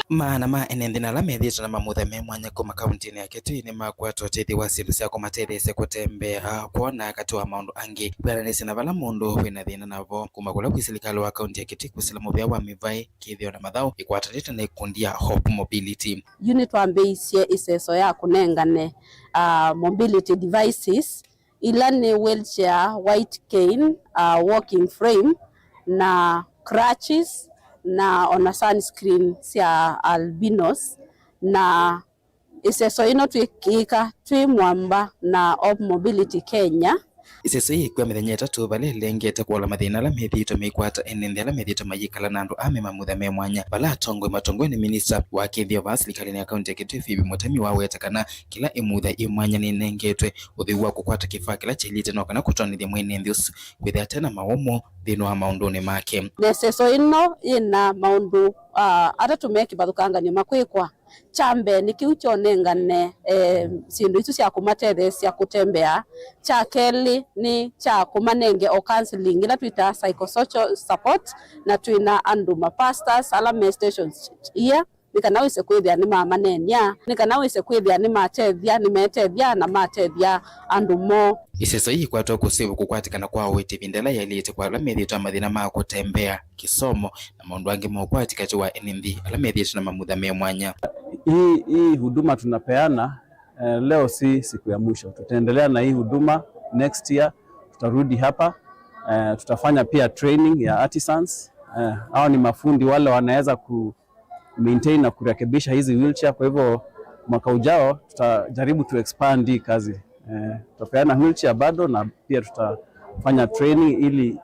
Maana ma ene nthĩ na ala methĩĩtwe na mamutha me mwanya kuma kauntinĩ ya Kitui nĩmakwata ũtethyo wa syĩndũ sya kũmatetheesya kũtembea, kwona, katĩ wa maũndũ angĩ. Kwĩananĩsya na vala mũndũ wĩ na thĩna navo, kuma kũla kwĩ silikalĩ wa kaunti ya Kitui kwĩsĩla mũvĩa wa mĩvaĩ, kĩthĩo na mathaũ, ĩkwatanĩte na ĩkundi ya Hope Mobility. Yu nĩtwambĩĩisye ĩseso ya kũnengane, ah, mobility devices, ila nĩ wheelchair, white cane, uh, walking frame, na crutches, na ona sunscreen sya albinos. Na ĩseso ĩno twĩkĩĩka twĩ mwamba na Hope Mobility Kenya. Ĩseso ĩĩ ĩkw'a mĩthenya ĩtatũ, vala ĩlengete kũola mathĩna ala methĩĩtwe meikwata ene nthĩ ala methĩĩtwe mayĩkala na andũ aa me mamutha me mwanya, vala atongoi matongoew'e nĩ minista wa kĩthĩo vaa silikalĩnĩ ya kaunti ya Kitui Phoebe Mũtami waweta kana kĩla ĩmutha yĩ mwanya nĩnengetwe ũtheu wa kũkwata kĩfaa kĩla kyaĩlĩte no kana kũtwaanĩthya mwene nthĩ ũsu kwĩthĩa ate na mawũmũ nthĩnĩ wa maũndũnĩ make. Na ĩseso ĩno yĩna maũndũ, ah, atatũ me kĩvathũkanganyo makwĩkwa. Kya mbee nĩ kĩu kyonengane, eh, syĩndũ isu sya kũmatetheesya kũtembea. Kya kelĩ nĩ kya kũmanenge o counseling, ĩla twĩtaa psychosocial support, na twĩna andũ ma pastors ala me stations ia, nĩ kana wĩse kwĩthĩa nĩmamaneenya, nĩ kana wĩse kwĩthĩa nĩmatethya, nĩmetethya na matethya andũ moo. Ĩseso yĩĩ yĩkwatwa kũsĩvũ kũkwatĩkana kwa ũĩti ĩvinda ĩla yaĩlĩte kwa ala methĩĩtwe na mathĩna ma kũtembea, kĩsomo, na maũndũ angĩ ma ũkwati katĩ wa ene nthĩ ala methĩĩtwe na mamutha me mwanya. Hii, hii huduma tunapeana, eh, leo si siku ya mwisho. Tutaendelea na hii huduma next year, tutarudi hapa, eh, tutafanya pia training ya artisans. Eh, hao ni mafundi wale wanaweza ku maintain na kurekebisha hizi wheelchair. Kwa hivyo mwaka ujao tutajaribu tu expand hii kazi. Eh, tutapeana wheelchair bado na pia tutafanya training ili,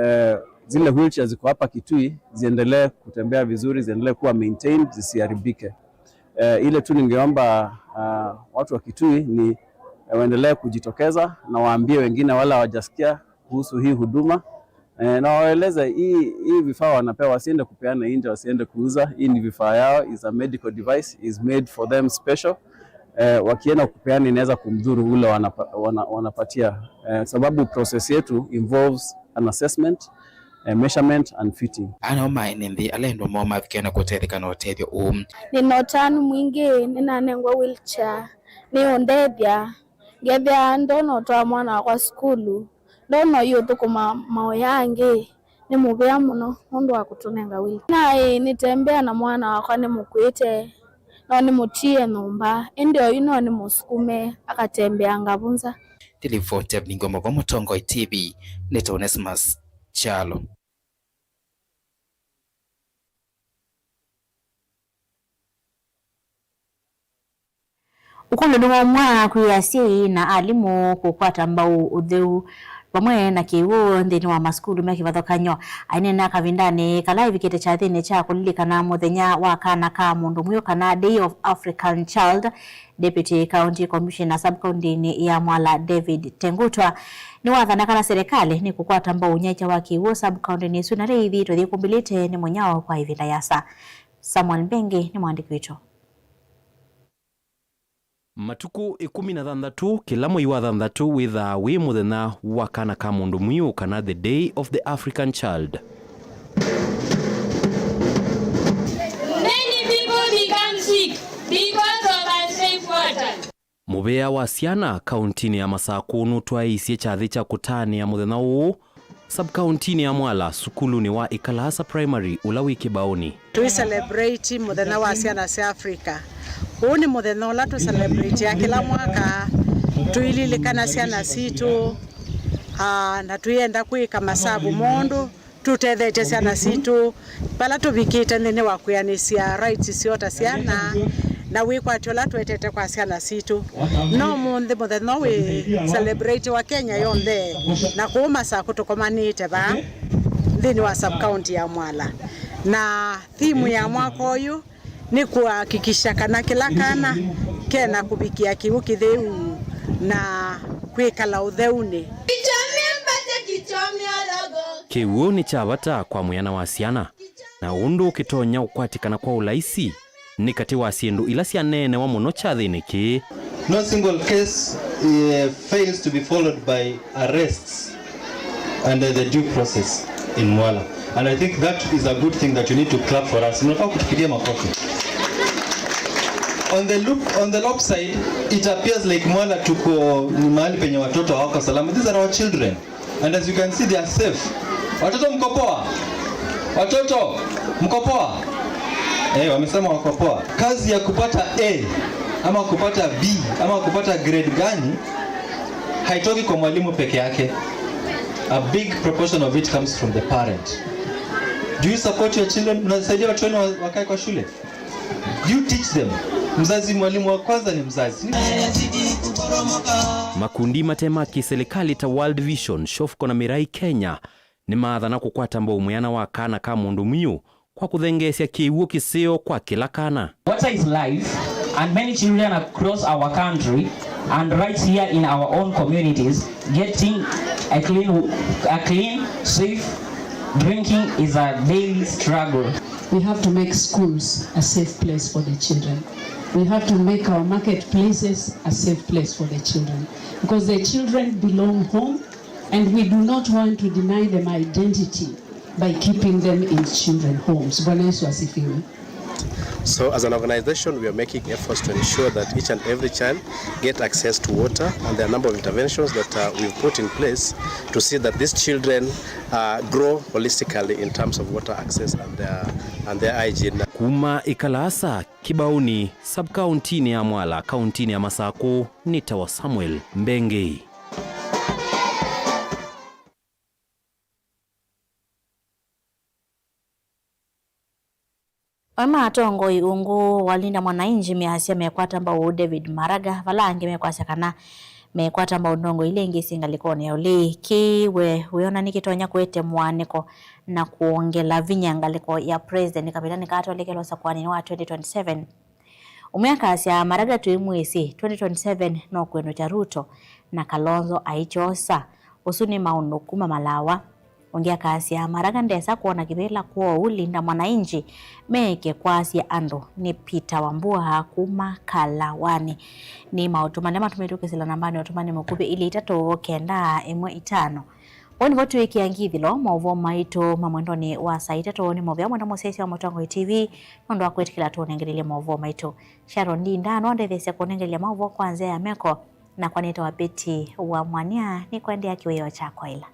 eh, zile wheelchair ziko hapa Kitui ziendelee kutembea vizuri, ziendelee kuwa maintained, zisiharibike. Eh, ile tu ningeomba, ah, watu wa Kitui ni, eh, waendelee kujitokeza na waambie wengine wale hawajasikia kuhusu hii huduma. Eh, na waeleze hii, hii vifaa wanapewa, wasiende kupeana nje, wasiende kuuza. Hii ni vifaa yao, is a medical device, is made for them special. eh, wakienda kupeana inaweza kumdhuru ule wanapa-, wana-, wanapatia, eh, sababu process yetu involves an assessment, eh, measurement and fitting. Ana maene nthĩ ala endwa moo mavikĩa na kũtetheka na ũtethyo ũũ. Nĩna ũtanu mwingĩ, nĩnanengwa wheelchair, nĩũndethya, ngethĩa ndona ũtwaa mwana wakwa sukulu, ndona ũyũthũkũma maũya angĩ, nĩ mũvea mũno nũndũ wa kũtũnenga wheelchair. Naĩ nĩtembea na mwana wakwa nĩmũkuĩte, no nĩmũtie nyũmba, ĩndĩ oyu no nĩmũsukume akatembeanga vu nza. Nĩ livoti ya Viningwa Moko, Mũtongoi T V, nĩ ta Onesmus Kyalo. Ũkũlũ nĩwaumwa kwĩ asyai na alimũ kũkwata mbau ũtheu vamwe na kĩw'ũ nthĩnĩ wa masukulu me kĩvathũkany'o. Aineena kavindanĩ kala ĩvikĩte kyathĩnĩ kya kũlilikana mũthenya wa kana ka mũndũ mwiũ, kana Day of African Child, Deputy County Commissioner sub-county-inĩ ya Mwala, David Tengutwa, nĩwathana kana serikali nĩkũkwata mbau ũnyaĩĩkya wa kĩw'ũ sub-county-inĩ ĩsu, na Leithi tũthyũkũmbĩlĩte nĩ mũnyao kwa ĩvinda yasa. Samuel Mbengi nĩ mwandĩki witũ. Matukũ ĩkũmi na thanthatũ kĩla mwei wa thanthatũ wĩthaa wĩ mũthenya wa kana ka mũndũ mwiũ, kana the Day of the African Child. Many people become sick because of unsafe water. Mũvĩa wa syana kauntinĩ ya Masakũ nũtwaĩĩsye kyathĩ kya kũtanĩa mũthenya ũũ sub-kauntinĩ ya Mwala, sukulunĩ wa Ĩkalaasa Primary ũla wĩ Kĩbaũnĩ. Tũi celebrate mũthenya wa syana sya Africa. Ũũ nĩ mũthenya ũla tũ celebrate kĩla mwaka, tũililikana syana sitũ, ah, na tũienda kwĩka masavu maũndũ tũtethetye syana sitũ vala tũvikĩte nthĩnĩ wa kwĩanĩsya rights syoo ta syana na wĩkwatyo ũla twetete kwa syana sitũ. No ũmũnthĩ mũthenya ũũ wĩ celebrate wa Kenya yonthe, na kũu Masakũ tũkomanĩte vaa nthĩnĩ wa sub-county ya Mwala, na theme ya mwaka ũyũ nĩ kũhakikisha kana kĩla kana kena kũvikĩa kĩw'ũ kĩtheu na kwĩkala ũtheunĩ. Kĩw'ũ nĩ kya vata kwa mwĩana wa syana, na ũndũ kĩtonya ũkwatĩkana kwa ũlaisi nĩ katĩ wa syĩndũ ila syaneenewa mũno kyathĩnĩ kĩĩ. No single case, eh, fails to be followed by arrests under the due process in Mwala. And I think that is a good thing that you need to clap for us. Mnafaa kutupigia makofi. On the loop, on the lop side, it appears like Mwala tuko ni mahali penye watoto hawako salama. These are our children. And as you can see, they are safe. Watoto mko poa? Watoto mko poa? Eh, wamesema wako poa. Kazi ya kupata A ama kupata B ama kupata grade gani haitoki kwa mwalimu peke yake. A big proportion of it comes from the parent. Do you support your children? Unasaidia watoto wenu wa-, wakae kwa shule? Do you teach them? Mzazi, mwalimu wa kwanza ni mzazi. Makundi mate ma kĩsilikalĩ ta World Vision, Shofco na Mirai Kenya nĩmaathana kũkwata mbau mwĩana wa kana ka mũndũ mwiũ kwa kũthengeesya kĩw'ũ kĩseo kwa kĩla kana. Water is life, and many children across our country and right here in our own communities getting a clean, a clean, safe drinking is a daily struggle. We have to make schools a safe place for the children. We have to make our marketplaces a safe place for the children, because the children belong home, and we do not want to deny them identity by keeping them in children homes. Bwana Yesu asifiwe. So as an organization, we are making efforts to ensure that each and every child get access to water, and there are a number of interventions that, uh, we've put in place to see that these children, uh, grow holistically in terms of water access and their, and their hygiene. Kuma Ĩkalaasa, Kĩbaũnĩ, sub-kauntinĩ ya Mwala, kauntinĩ ya Masakũ, nĩ tawa Samuel Mbengei. Amwe ma atongoi ungu wa Linda Mwananchi measya mekwata mbau David Maraga, vala angĩ mekwasya kana mekwata mbau ndongoi ila ingĩ syĩ ngalĩkonĩ ya ũlei. Kĩĩ we wĩona nĩkĩtonya kũete mũaanĩko na kwongela vinya ngalĩko ya president kavindanĩ kaa twelekelwa ũsakũanĩnĩ wa twenty twenty-seven? Ũmwe akasya, Maraga twĩmwĩsĩ, twenty twenty-seven no kwĩnũkya Ruto na Kalonzo aikyosa. Ũsu nĩ maũndũ kuma Malawa. Ũngĩ akasya, Maraga ndesa kwona kĩvĩla kwoou linda mwananchi meke kwasya andũ. Nĩ Peter Wambua kuma Kalawani. Nĩ maũtũ malea matũmĩtwe kwĩsĩla nambanĩ ya ũtũmani mũkuvĩ ilĩ itatũ kenda ĩmwe itano. Ũu nĩvo twĩkĩa ngithĩlo maũvoo maitũ ma mwendonĩ wa saa itatũ. Nĩ mũvea mũno mũsyaĩĩsya wa Mũtongoi T V nũndũ wa kwĩtĩkĩla tũũnengelelye maũvoo maitũ. Sharon Ndinda nũndetheesya kũnengelelya maũvoo kwa nzĩa ya meko, nakwa nĩtawa Betty wa Mwania, nĩkũendeea kĩwĩoo kya kwaĩla.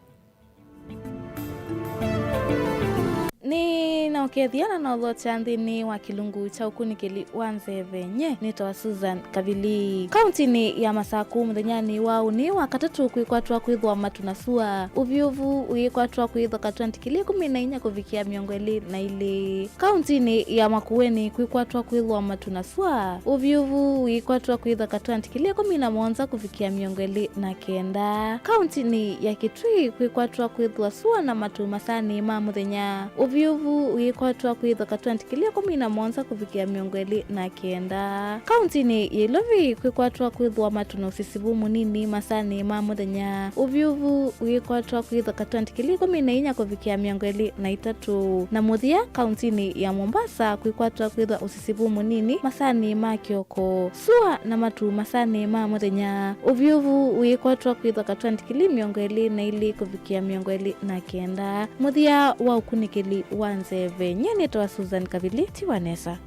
Nĩnaũkethya na naũthokya nthĩnĩ wa kĩlungu kya ũkunĩkĩli wa nzeve. Nye nĩtawa Susan Kavili. Kauntinĩ ya Masaku mũthenyanĩ wa ũnĩ wa katatũ kwĩkwatwa kwĩthwa matu na sua. Ũvyũvu wĩkwatwa kwĩthwa katwenti kĩlĩ ĩkũmi na inya kũvikĩa mĩongo ĩlĩ na ilĩ. Kauntinĩ ya Makueni kwĩkwatwa kwĩthwa matu na sua. Ũvyũvu wĩkwatwa kwĩthwa katwenti kĩlĩ ĩkũmi na mũonza kũvikĩa mĩongo ĩlĩ na kenda. Kauntinĩ ya Kitui kwĩkwatwa kwĩthwa sua na matu masanĩ ma mũthenya. Ũvyũvu wĩkwatwa kwĩthwa katwenti kĩlĩ ĩkũmi na mũonza kũvikĩa mĩongo ĩlĩ na kenda. Kauntinĩ ya Ilovi kwĩkwatwa kwĩthwa matu na ũsisivu mũnini masanĩ ma mũthenya. Ũvyũvu wĩkwatwa kwĩthwa katwenti kĩlĩ ĩkũmi na inya kũvikĩa mĩongo ĩlĩ na itatũ. Na mũthya, kauntinĩ ya Mombasa kwĩkwatwa kwĩthwa ũsisivu mũnini masanĩ ma kĩoko. Sua na matu masanĩ ma mũthenya. Ũvyũvu wĩkwatwa kwĩthwa katwenti kĩlĩ mĩongo ĩlĩ na ilĩ kũvikĩa mĩongo ĩlĩ na kenda. Mũthya wa ũkunĩkĩli wa nzeve. Nye nĩtawa Susan Kavili, tiwa nesa.